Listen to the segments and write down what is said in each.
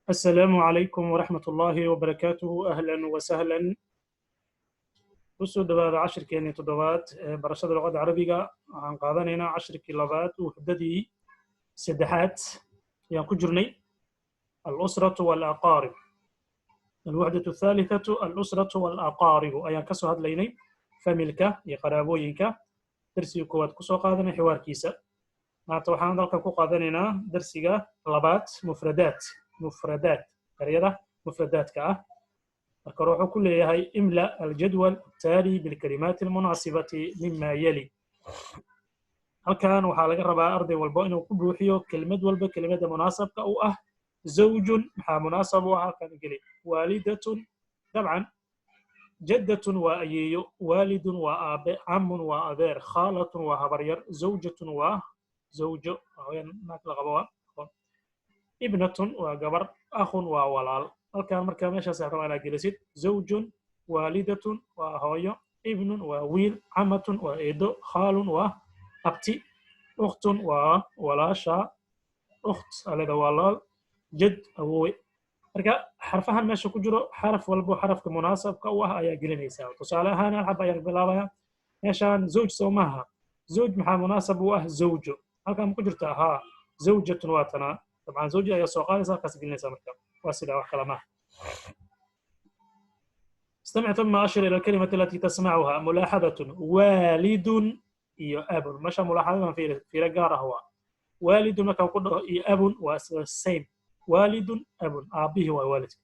Asalaamu calaykum waraxmat ullaahi wabarakaatuhu. Ahlan wasahlan. Kusoo dhowaada cashirkeenii toddobaad ee barashada luqadda Carabiga. Waxaan qaadanaynaa cashirkii labaad, wuxdadii saddexaad ayaan ku jirnay, الأسرة والأقارب. الوحدة الثالثة، الأسرة والأقارب ayaan kasoo hadlaynay, familka iyo qaraabooyinka. Darsiga koowaad kusoo qaadanay xiwaarkiisa. Maanta waxaan halkan ku qaadanaynaa darsiga labaad, mufradaat, mufradaat, ereyada mufradaadka ah. Marka hore wuxuu ku leeyahay: املأ الجدول التالي بالكلمات المناسبة مما يلي. Halkan waxaa laga rabaa arday walba inuu ku buuxiyo kelimad walba kelimada munaasabka u ah. زوج maxaa munaasab u ah? Halkan geli. والدة dabcan, جدة waa ayeeyo, والد waa aabe, عم waa adeer, خالة waa habaryar, زوجة waa zawjo, haween, naag la qabo waa, ابنة waa gabar, أخ waa walaal. Halkan marka meeshaas rabaa inaad gelisid: زوج, والدة waa hooyo, ابن waa wiil, عمة waa eedo, خال waa abti, أخت waa walaasha, أخت aleda walaal, جد awoowe. Marka xarfahan meesha ku jiro, xaraf walbo xarafka munaasabka u ah ayaa gelinaysaa. Tusaale ahaan, hal xab ayaan bilaabaya meeshaan. زوج soo maaha? زوج maxaa munaasab u ah? زوجة halkan ma ku jirta? Haa, زوجة waa tanaa. Dabcan زوجة ayaa soo qaadaysa, halkaas gelinaysa. Marka waa sidaa, wax kale maaha. استمع ثم أشر إلى الكلمة التي تسمعها. ملاحظة: والد iyo أب. Meesha mulaaxadadan fiiro gaar ah waa والد markaan ku dhaho iyo أب waa same. والد, أب, aabbihii waa waalidka.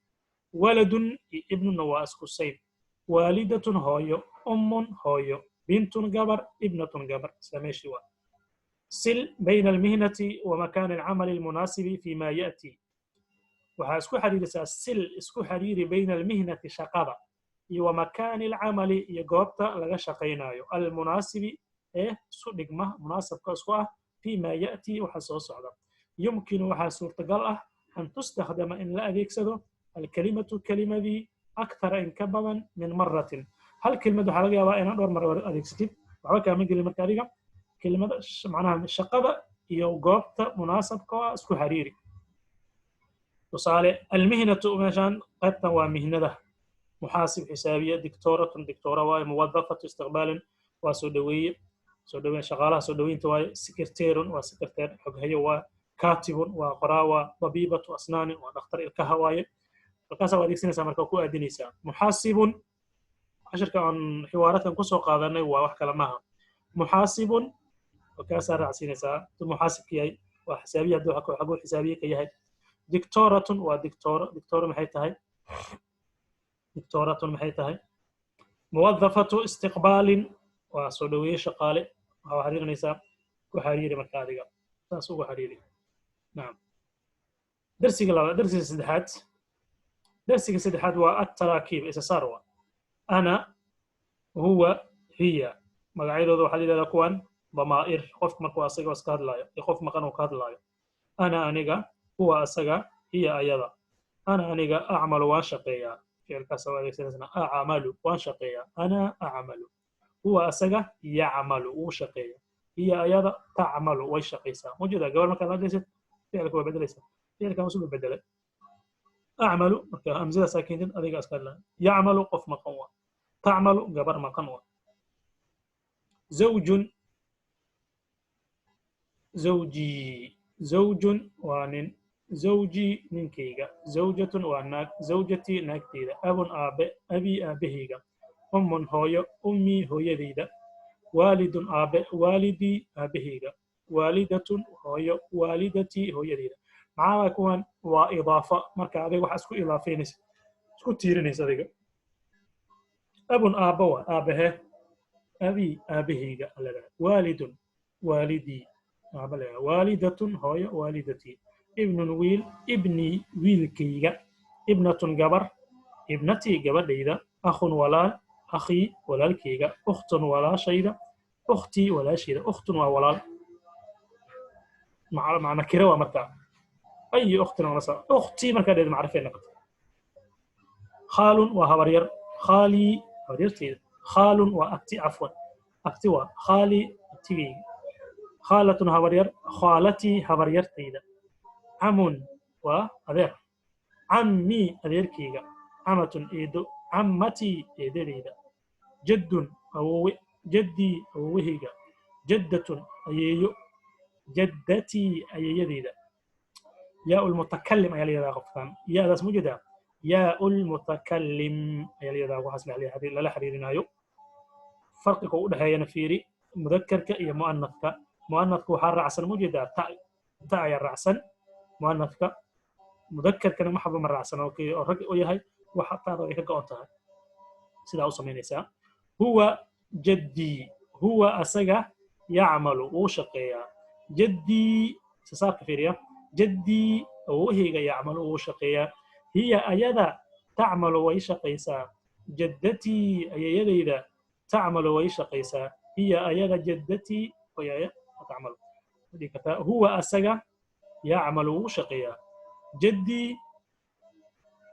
ولد iyo ابن na waa isku same. والدة hooyo, أم hooyo, بنت gabar, ابنة gabar, isla meeshii waa. صل بين المهنة ومكان العمل المناسب فيما يأتي. Waxaa isku xiriirisaa, صل, isku xiriiri, بين المهنة shaqada iyo ومكان العمل iyo goobta laga shaqaynayo, المناسب ee isu dhigma, munaasabka isku ah, فيما يأتي waxa soo socda. يمكن waxaa suurtagal ah, أن تستخدم in la adeegsado, الكلمة kelimadii, أكثر in ka badan, من مرة. Hal kelmad waxaa laga yaabaa inaad dhowr mar adeegsatid, waxba kaama gelin. Marka adiga kelimada macnaha shaqada iyo goobta munaasabka ah isku xiriiri. Tusaale, المهنة meeshaan qaybtan waa mihnada: محاسب xisaabiye, دكتورة dictoora waaye, موظفة استقبال waa soo dhoweeye, soo dhoweyn, shaqaalaha soo dhoweynta waaye, سكرتير waa sekreteer, xoghayo waa, كاتب waa qoraa waa, طبيبة أسنان waa dhakhtar ilkaha waaye. Halkaasaa waa adeegsanaysaa, marka ku aadinaysaa محاسب. Cashirka aan xiwaaraadkan kusoo qaadanay waa wax kale maaha. محاسب kaasaa raacsiinaysaa hadduu muxaasibka yahay, waa xisaabiye hadduu xaguu xisaabiye ka yahay. دكتورة waa dictooro. Dictooro maxay tahay? دكتورة maxay tahay? موظفة استقبال waa soo dhoweeye, shaqaale. Waxaa xiriirinaysaa, ku xiriiri marka adiga saas ugu xiriiri. Nacam. Darsiga labaad, darsiga saddexaad. Darsiga saddexaad waa التراكيب, isa saar. Waa أنا, هو, هي. Magacyadooda waxaa la yidhahdaa kuwan ضمائر. Qofka markuu asaga iska hadlaayo iyo qof maqan uu ka hadlaayo: أنا aniga, هو asaga, هي ayada. أنا aniga, أعمل waan shaqeeyaa. Ficilkaas waa adeegsanaysaa, أعمل waan shaqeeyaa. أنا أعمل. هو asaga, يعمل wuu shaqeeyaa. هي ayada, تعمل way shaqaysaa. Mujeeda gabar markaad hadlaysid ficilka waa bedelaysaa, ficilkan usuu bedelay. أعمل marka hamzadaasaa keentid, adiga iska hadlaya. يعمل qof maqan waa, تعمل gabar maqan waa. زوج, زوجي. زوج waa nin, زوجي ninkayga, زوجة waa naag, زوجتي naagteyda. أب aabe, أبي aabahayga. أم hooyo, أمي hooyadayda. والد aabe, والدي aabahayga. والدة hooyo, والدتي hooyadayda. Maxaa kuwan? Waa idaafa. Marka adiga waxa isku idaafeynaysa, isku tiirinaysa adiga. أب aabba waa aabahe? أبي aabahayga leedahay. والد, والدي aaba leedahay. والدة hooyo, والدتي. ابن wiil, ابني wiilkayga. ابنة gabar, ابنتي gabadhayda. أخ walaal, أخي walaalkayga. أخت walaashayda, أختي walaashayda. أخت waa walaal, macna kira waa markaa أي أخت noqonaysa. أختي markaa dheed macrifay noqota. خال waa habaryar, خالي habaryarteyda. خال waa abti, cafwan, abti waa خالي abtigayga. خالة habaryar, خالتي habaryartayda. عم waa adeer. Cammii, adeerkayga. Camatun, eedo. Cammatii, eedadayda. Jaddun, awoowe. Jaddii, awoowahayga. Jaddatun, ayeeyo. Jaddatii, ayeeyadayda. Yaa lmutakalim ayaa la yidhahdaa qofkan yaadaas ma jeedaa. Yaa lmutakalim ayaa la yidhahdaa, waxaas lala xiriirinaayo. Farqiga u dhexeeyana fiiri, mudakarka iyo mu'anafka. Mu'anafka waxaa raacsan, ma jeedaa, ta. Ta ayaa raacsan mu'anafka. Mudakarkana waxba ma raacsan oo rag u yahay, waxa taada ay ka go'on tahay. Sidaa u samaynaysaa. Huwa jaddii, huwa asaga, yacmalu, wuu shaqeeyaa. Jaddii, sasaarka fiiriya. Jaddii, awowahayga, yacmalu, wuu shaqeeyaa. Hiya, ayada, tacmalu, way shaqaysaa. Jaddatii, ayeeyadayda, tacmalu, way shaqaysaa. Hiya, ayada, jaddatii tacmalu dhihi kartaa. Huwa asaga yacmalu, wuu shaqeeyaa. Jaddii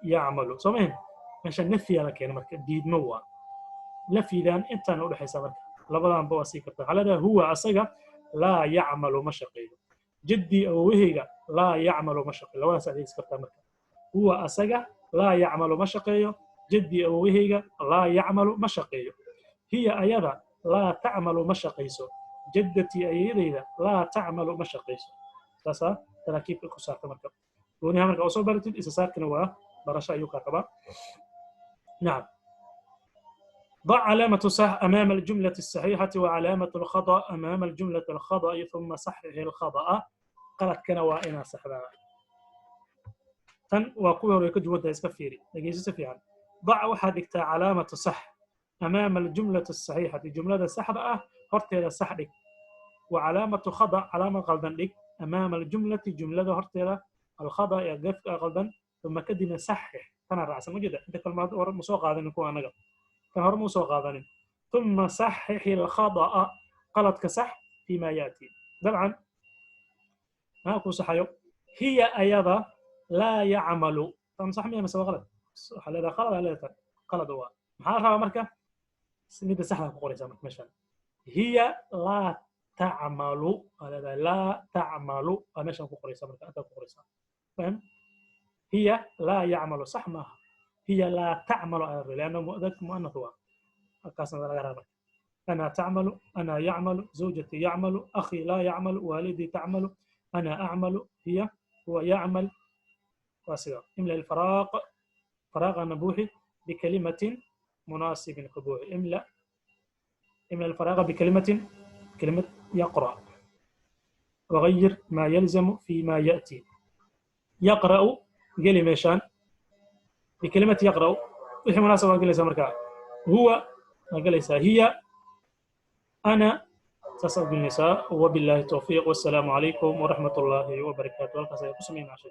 yacmalu, soo mahin? Meesha nafyiyaa la keena marka, diidmo waa nafyidan intaana udhexaysa. Marka labadanba waa sii kartaa. Waxaa leedahay: huwa asaga laa yacmalu, ma shaqeeyo. Jaddii, awowahayga, laa yacmalu, ma shaqeeyo. Labadaas adeegsi kartaa marka. Huwa asaga laa yacmalu, ma shaqeeyo. Jaddii, awowahayga, laa yacmalu, ma shaqeeyo. Hiya, ayada, laa tacmalu, ma shaqayso. Jaddatii, ayeeyadayda, laa tacmalu, ma shaqayso. Saasaa taraakiibka ku saarta marka gooniha. Marka oo soo baratid, isa saarkana waa barasho ayuu kaa qabaa. نعم. ضع علامة صح أمام الجملة الصحيحة وعلامة الخطأ أمام الجملة الخطأ، ثم صحح الخطأ. قالت كان وإنا صحبا tan waa kuwii hore ka duwanta. Iska fiiri, dhegeyso si fiican. ضع, waxaad dhigtaa, علامة صح أمام الجملة الصحيحة, jumlada saxda ah horteeda sax dhig. وعلامة خطأ, calaamad qaldan dhig, أمام الجملة, jumlada horteeda, الخطأ ee gefka qaldan. ثم, kadibna, صحح. Tana raacsan, ma jeeda? Inta kalmaad hore ma soo qaadanin kuwa anaga, tan hore ma soo qaadanin. ثم صحح الخطأ, qaladka sax, فيما يأتي. dabcan maxaa kuu saxayo? هي, ayada, laa yacmalu. Tan sax miya mise waa qalad? Waxaa leedahay qalad aa leedahay, tan qalad waa. Maxaa la rabaa marka? Midda saxda ku qoraysaa marka meeshaan. هي laa tacmalu aa leedahay. Laa tacmalu aa meeshaan ku qoraysaa marka, intaa ku qoraysaa. Faham? هي laa yacmalu sax maaha. هي laa tacmalu aa la لأنه mu'anath waa halkaasna laga rabaa marka. أنا تعمل، أنا يعمل، زوجتي يعمل، أخي لا يعمل، والدي تعمل، أنا أعمل، هي هو يعمل. واسع. املأ الفراغ، فراغ نبوحي، بكلمة مناسب كبوحي. املأ، املأ الفراغ بكلمة، كلمة يقرأ. وغير ما يلزم فيما يأتي. يقرأ قال ميشان بكلمة يقرأ. وحي مناسبة قال مركا. هو قال هي، أنا تسأل النساء. وبالله التوفيق والسلام عليكم ورحمة الله وبركاته. والقصة قسمين عشان.